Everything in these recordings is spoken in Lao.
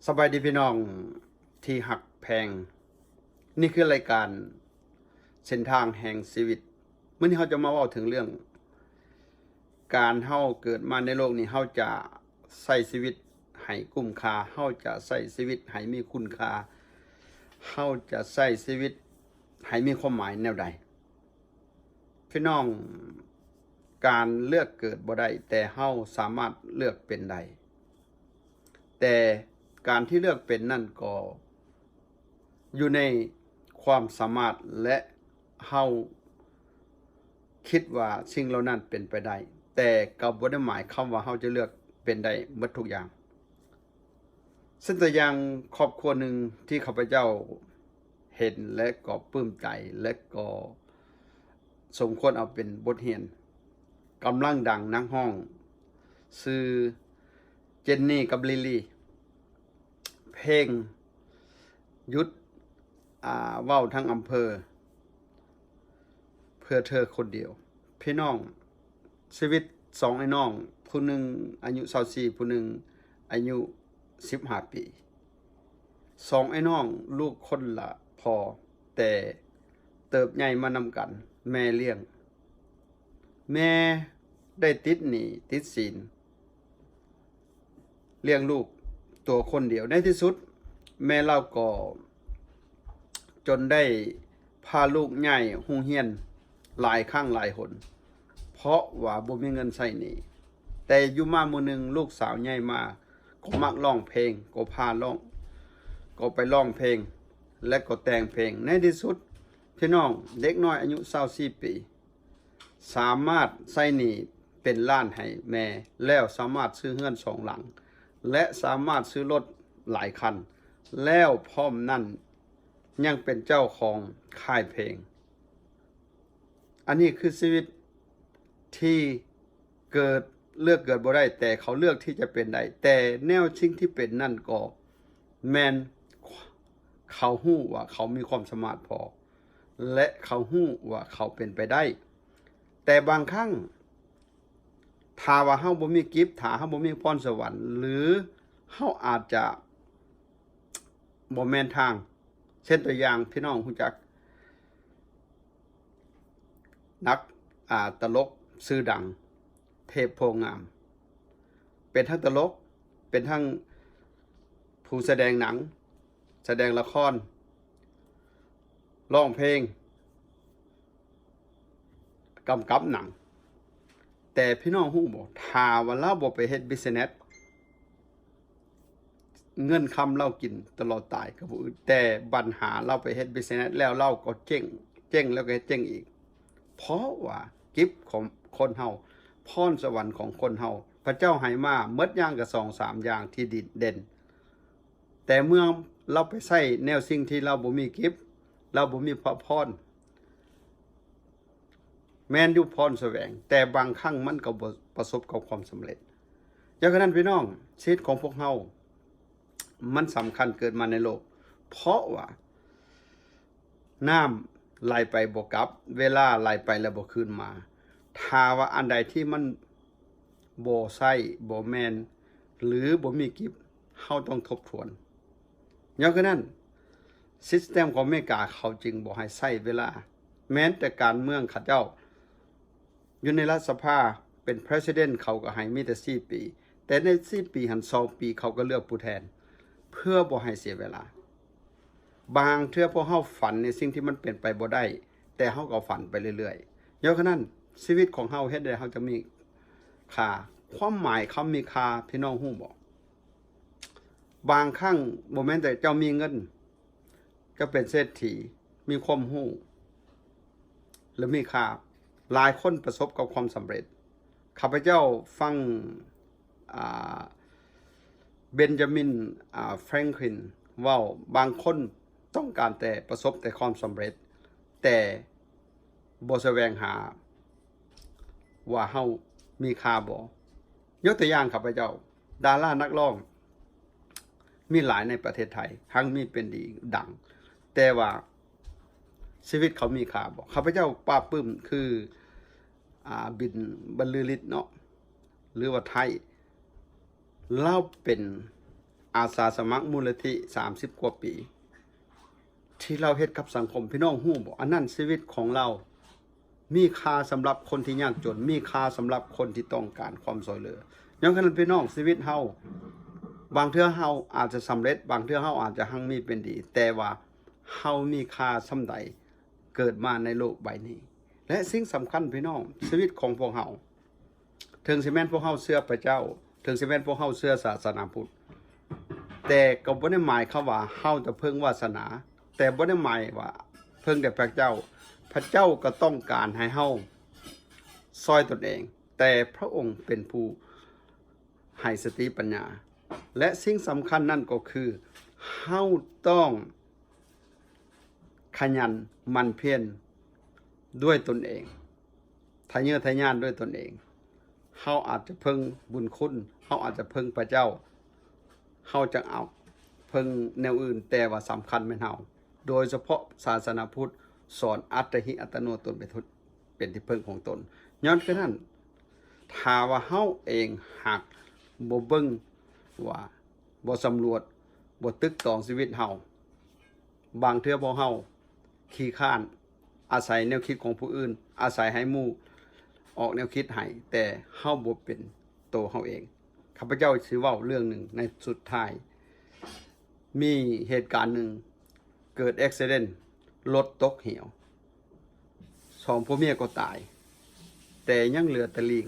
ສະບາຍດີພີ່ນ້ອງທີ່ຮັກແພງ, ນີ້ຄືລາຍການເສັ້ນທາງແຫ່ງຊີວິດ. ມື້ນີ້ເຮົາຈະມາເວົ້າເຖິງເລື່ອງ ການເຮົາເກີດມາໃນໂລກນີ້ ເຮົາຈະໃຊ້ຊີວິດໃຫ້ຄຸ້ມຄ່າ, ເຮົາຈະໃຊ້ຊີວິດໃຫ້ມີຄຸນຄ່າ, ເຮົາຈະໃຊ້ຊີວິດໃຫ້ມີຄວາມໝາຍແນວໃດ? ພີ່ນ້ອງ, ການເລືອກເກີດບໍ່ໄດ້, ແຕ່ເຮົາສາມາດເລືອກເປັນໄດ້. ແຕ່ການທີ່ເລືອກເປັນນັ້ນກໍຢູ່ໃນຄວາມສາມາດ ແລະ ເຮົາຄິດວ່າສິ່ງເຫຼົ່ານັ້ນເປັນໄປໄດ້, ແຕ່ກໍບໍ່ໄດ້ໝາຍຄວາມວ່າເຮົາຈະເລືອກເປັນໄດ້ໝົດທຸກຢ່າງ. ເຊັ່ນຕົວຢ່າງຄອບຄົວໜຶ່ງທີ່ຂ້າພະເຈົ້າເຫັນ ແລະ ກໍປຶ້ມໃຈ ແລະ ກໍສົມຄວນເອົາເປັນບົດຮຽນ, ກຳລັງດັງນັກຮ້ອງຊື່ເຈນນີກັບລີລີ, ເພງຢຸດ ອາ ເວົ້າທັງອຳເພີ ເພື່ອເທີຄົນດຽວ. ພີ່ນ້ອງ, ຊີວິດສອງອ້າຍນ້ອງ, ຜູ້ໜຶ່ງອາຍຸຊາວສີ່, ຜູ້ໜຶ່ງອາຍຸສິບຫ້າປີ. ສອງອ້າຍນ້ອງ, ລູກຄົນລະພໍ່, ແຕ່ເຕີບໃຫຍ່ມານຳກັນ, ແມ່ລ້ຽງ. ແມ່ໄດ້ຕິດໜີ້ຕິດສິນ ລ້ຽງລູກຕົວຄົນດຽວ. ໃນທີ່ສຸດ ແມ່ລາວກໍຈົນໄດ້ພາລູກຍ້າຍໂຮງຮຽນຫຼາຍຄັ້ງຫຼາຍຫົນ ເພາະວ່າບໍ່ມີເງິນໃຊ້ໜີ້. ແຕ່ຢູ່ມາມື້ໜຶ່ງ ລູກສາວໃຫຍ່ມາ ກໍມັກຮ້ອງເພງ, ກໍພາຮ້ອງ, ກໍໄປຮ້ອງເພງ ແລະ ກໍແຕ່ງເພງ. ໃນທີ່ສຸດ ພີ່ນ້ອງ, ເດັກນ້ອຍອາຍຸຊາວສີ່ປີ ສາມາດໃຊ້ໜີ້ເປັນລ້ານໃຫ້ແມ່ ແລ້ວສາມາດຊື້ເຮືອນສອງຫຼັງ ແລະ ສາມາດຊື້ລົດຫຼາຍຄັນ, ແລ້ວພ້ອມນັ້ນຍັງເປັນເຈົ້າຂອງຄ້າຍເພງ. ອັນນີ້ຄືຊີວິດທີ່ເກີດ, ເລືອກເກີດບໍ່ໄດ້, ແຕ່ເຂົາເລືອກທີ່ຈະເປັນໄດ້. ແຕ່ແນວສິ່ງທີ່ເປັນນັ້ນກໍແມ່ນເຂົາຮູ້ວ່າເຂົາມີຄວາມສາມາດພໍ ແລະ ເຂົາຮູ້ວ່າເຂົາເປັນໄປໄດ້. ແຕ່ບາງຄັ້ງ ຖ້າວ່າເຮົາບໍ່ມີກິບ, ຖ້າເຮົາບໍ່ມີພອນສະຫວັນ, ຫຼື ເຮົາອາດຈະບໍ່ແມ່ນທາງ. ເຊັ່ນຕົວຢ່າງ, ພີ່ນ້ອງຮູ້ຈັກນັກ, ອາ, ຕະຫຼົກຊື່ດັງ ເທບ ໂພງາມ, ເປັນທັງຕະຫຼົກ, ເປັນທັງຜູ້ສະແດງໜັງ, ສະແດງລະຄອນ, ຮ້ອງເພງ, ກຳກັບໜັງ. ແຕ່ພີ່ນ້ອງຮູ້ບໍ່? ຖ້າວ່າລາວບໍ່ໄປເຮັດບິສເນັດ, ເງິນຄຳລາວກິນຕະຫຼອດຕາຍກໍບໍ່ອຶດ. ແຕ່ບັນຫາລາວໄປເຮັດບິສເນັດແລ້ວ ລາວກໍເຈັງ, ເຈັງແລ້ວກໍເຮັດເຈັງອີກ. ເພາະວ່າກິບຂອງຄົນເຮົາ, ພອນສະຫວັນຂອງຄົນເຮົາ, ພະເຈົ້າໃຫ້ມາໝົດຢ່າງກໍສອງສາມຢ່າງທີ່ດີເດັ່ນ. ແຕ່ເມື່ອລາວໄປໃຊ້ແນວສິ່ງທີ່ລາວບໍ່ມີກິບ, ລາວບໍ່ມີພະພອນ, ແມ່ນຢູ່ພອນສະແຫວງ, ແຕ່ບາງຄັ້ງມັນກໍບໍ່ປະສົບກັບຄວາມສຳເລັດ. ຢ່າງນັ້ນ ພີ່ນ້ອງ, ຊີວິດຂອງພວກເຮົາມັນສຳຄັນເກີດມາໃນໂລກ, ເພາະວ່າ ນ້ຳໄຫຼໄປບໍ່ກັບ, ເວລາໄຫຼໄປແລ້ວບໍ່ຄືນມາ. ຖ້າວ່າອັນໃດທີ່ມັນບໍ່ໃຊ້, ບໍ່ແມ່ນ ຫຼື ບໍ່ມີກິບ, ເຮົາຕ້ອງທົບທວນ. ຍ້ອນຄືນັ້ນ, ຊິສແຕມຂອງອາເມລິກາເຂົາຈຶ່ງບໍ່ໃຫ້ໃຊ້ເວລາ. ແມ່ນແຕ່ການເມືອງເຂົາເຈົ້າ ຢູ່ໃນລັດສະພາເປັນ President ເຂົາກໍໃຫ້ມີແຕ່ສີ່ປີ, ແຕ່ໃນສີ່ປີຫັ້ນ ສອງປີເຂົາກໍເລືອກຜູ້ແທນ ເພື່ອບໍ່ໃຫ້ເສຍເວລາ. ບາງເທື່ອພວກເຮົາຝັນໃນສິ່ງທີ່ມັນເປັນໄປບໍ່ໄດ້, ແຕ່ເຮົາກໍຝັນໄປເລື້ອຍໆ. ຍ້ອນຂະນັ້ນ ຊີວິດຂອງເຮົາເຮັດໃດເຮົາຈະມີຄ່າ? ຄວາມໝາຍຄຳມີຄ່າ ພີ່ນ້ອງຮູ້ບໍ່? ບາງຄັ້ງບໍ່ແມ່ນແຕ່ເຈົ້າມີເງິນ, ເຈົ້າເປັນເສດຖີ, ມີຄວາມຮູ້ ແລະ ມີຄ່າ. ຫຼາຍຄົນປະສົບກັບຄວາມສຳເລັດ. ຂ້າພະເຈົ້າຟັງ ອາ ເບນຈາມິນ ອາ Franklin ເວົ້າ, ບາງຄົນຕ້ອງການແຕ່ປະສົບແຕ່ຄວາມສຳເລັດ, ແຕ່ບໍ່ສະແຫວງຫາວ່າເຮົາມີຄ່າບໍ່. ຍົກຕົວຢ່າງ ຂ້າພະເຈົ້າ ດາລານັກຮ້ອງມີຫຼາຍໃນປະເທດໄທ, ທັງມີເປັນດີດັງ, ແຕ່ວ່າຊີວິດເຂົາມີຄ່າບໍ່? ຂ້າພະເຈົ້າປາບປຶ້ມຄື ອາ ບິນ ບັນລືລິດເນາະ ຫຼືວ່າໄທ, ລາວເປັນ ອາສາສະໝັກມູນນິທິສາມສິບກວ່າປີ ທີ່ລາວເຮັດກັບສັງຄົມ. ພີ່ນ້ອງຮູ້ບໍ່? ອັນນັ້ນຊີວິດຂອງລາວ ມີຄ່າສຳລັບຄົນທີ່ຍາກຈົນ, ມີຄ່າສຳລັບຄົນທີ່ຕ້ອງການຄວາມຊ່ວຍເຫຼືອ. ຍ້ອນຂະນັ້ນ ພີ່ນ້ອງ, ຊີວິດເຮົາ ບາງເທື່ອເຮົາອາດຈະສຳເລັດ, ບາງເທື່ອເຮົາອາດຈະຮັ່ງມີເປັນດີ, ແຕ່ວ່າເຮົາມີຄ່າສ່ຳໃດເກີດມາໃນໂລກໃບນີ້? ແລະ ສິ່ງສຳຄັນ ພີ່ນ້ອງ, ຊີວິດຂອງພວກເຮົາ ເຖິງຊິແມ່ນພວກເຮົາເຊື່ອພະເຈົ້າ, ເຖິງຊິແມ່ນພວກເຮົາເຊື່ອສາສະໜາພຸດ, ແຕ່ກໍບໍ່ໄດ້ໝາຍຄວາມວ່າເຮົາຈະເພິ່ງວາສະໜາ, ແຕ່ບໍ່ໄດ້ໝາຍວ່າເພິ່ງແຕ່ພະເຈົ້າ. ພະເຈົ້າກໍຕ້ອງການໃຫ້ເຮົາຊ່ອຍຕົນເອງ, ແຕ່ພະອົງເປັນຜູ້ໃຫ້ສະຕິປັນຍາ. ແລະ ສິ່ງສຳຄັນນັ້ນກໍຄື ເຮົາຕ້ອງຂະຫຍັນໝັ່ນພຽນດ້ວຍຕົນເອງ. ທະເຍີທະຍານດ້ວຍຕົນເອງ. ເຮົາອາດຈະເພິ່ງບຸນຄຸນ, ເຮົາອາດຈະເພິ່ງພະເຈົ້າ, ເຮົາຈະເອົາເພິ່ງແນວອື່ນ, ແຕ່ວ່າສຳຄັນແມ່ນເຮົາ. ໂດຍສະເພາະສາສະໜາພຸດສອນອັດຕະຫິອັດຕະໂນ ຕົນເປັນທີ່ເພິ່ງຂອງຕົນ. ຍ້ອນຄືນັ້ນ, ຖ້າວ່າເຮົາເອງຫາກບໍ່ເບິ່ງວ່າ ບໍ່ສຳຫຼວດ, ບໍ່ຕຶກຕອງຊີວິດເຮົາ, ບາງເທື່ອພວກເຮົາຂີ້ຄ້ານອາໄສແນວຄິດຂອງຜູ້ອື່ນ, ອາໄສໃຫ້ໝູ່ອອກແນວຄິດໃຫ້, ແຕ່ເຮົາບໍ່ເປັນໂຕເຮົາເອງ. ຂ້າພະເຈົ້າຊິເວົ້າເລື່ອງໜຶ່ງໃນສຸດທ້າຍ. ມີເຫດການໜຶ່ງເກີດແອັກຊີເດັນ, ລົດຕົກເຫວ. ສອງຜົວເມຍກໍຕາຍ, ແຕ່ຍັງເຫຼືອແຕ່ລີ້ງ.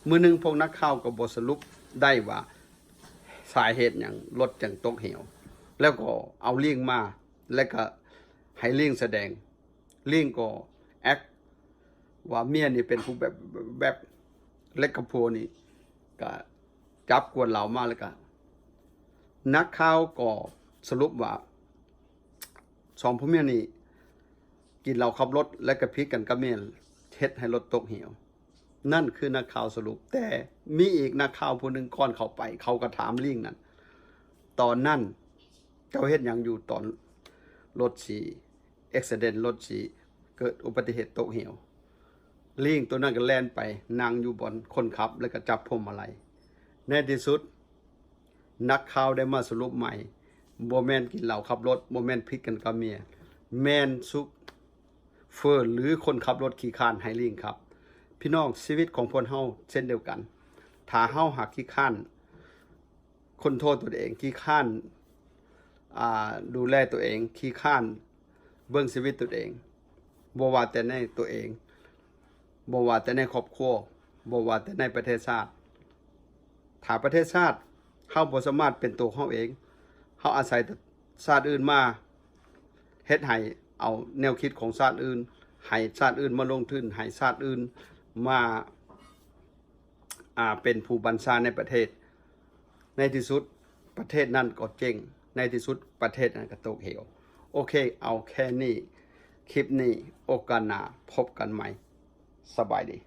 ມື້ໜຶ່ງພວກນັກຂ່າວກໍບໍ່ສະຫຼຸບໄດ້ວ່າສາເຫດຫຍັງລົດຈຶ່ງຕົກເຫວ, ແລ້ວກໍເອົາລີ້ງມາ, ແລ້ວກໍໃຫ້ລີ້ງສະແດງ. ລີ້ງກໍແອັກວ່າເມຍນີ້ເປັນຜູ້ແບບ ແບບ ແລ້ວກໍຜົວນີ້ກໍຈັບກວດເຫຼົ້າມາ, ແລ້ວກໍນັກຂ່າວກໍສະຫຼຸບວ່າ ສອງຜົວເມຍນີ້ກິນເຫຼົ້າຂັບລົດ ແລະ ກະຜິດກັນກັບເມຍ ເຮັດໃຫ້ລົດຕົກເຫວ. ນັ້ນຄືນັກຂ່າວສະຫຼຸບ. ແຕ່ມີອີກນັກຂ່າວຜູ້ໜຶ່ງກ່ອນເຂົ້າໄປ, ເຂົາກໍຖາມລີ້ງນັ້ນ, ຕອນນັ້ນເຈົ້າເຮັດຫຍັງຢູ່ຕອນລົດຊິແອັກຊີເດັນ, ລົດຊິເກີດອຸບັດຕິເຫດຕົກເຫວ? ລີ້ງໂຕນັ້ນກໍແລ່ນໄປນັ່ງຢູ່ບ່ອນຄົນຂັບ ແລ້ວກໍຈັບພວງມາໄລ. ໃນທີ່ສຸດ ນັກຂ່າວໄດ້ມາສະຫຼຸບໃໝ່, ບໍ່ແມ່ນກິນເຫຼົ້າຂັບລົດ, ບໍ່ແມ່ນຜິດກັນກັບເມຍ, ແມ່ນຊຸບເຟີ ຫຼື ຄົນຂັບລົດຂີ້ຄ້ານໃຫ້ລີ້ງຂັບ. ພີ່ນ້ອງ, ຊີວິດຂອງພວກເຮົາເຊັ່ນດຽວກັນ. ຖ້າເຮົາຫາກຂີ້ຄ້ານຄອນໂທຣຕົວເອງ, ຂີ້ຄ້ານ ອ່າ ດູແລຕົວເອງ, ຂີ້ຄ້ານເບິ່ງຊີວິດຕົວເອງ, ບໍ່ວ່າແຕ່ໃນຕົວເອງ, ບໍ່ວ່າແຕ່ໃນຄອບຄົວ, ບໍ່ວ່າແຕ່ໃນປະເທດຊາດ. ຖ້າປະເທດຊາດເຮົາບໍ່ສາມາດເປັນໂຕເຮົາເອງ, ເຮົາອາໄສແຕ່ຊາດອື່ນມາເຮັດໃຫ້ເອົາແນວຄິດຂອງຊາດອື່ນ, ໃຫ້ຊາດອື່ນມາລົງທຶນ, ໃຫ້ຊາດອື່ນມາ ອ່າ ເປັນຜູ້ບັນຊາໃນປະເທດ, ໃນທີ່ສຸດປະເທດນັ້ນກໍເຈັງ, ໃນທີ່ສຸດປະເທດນັ້ນກໍຕົກເຫວ. ໂອເຄ, ເອົາແຄ່ນີ້, ຄລິບນີ້, ໂອກາດໜ້າພົບກັນໃໝ່. ສະບາຍດີ.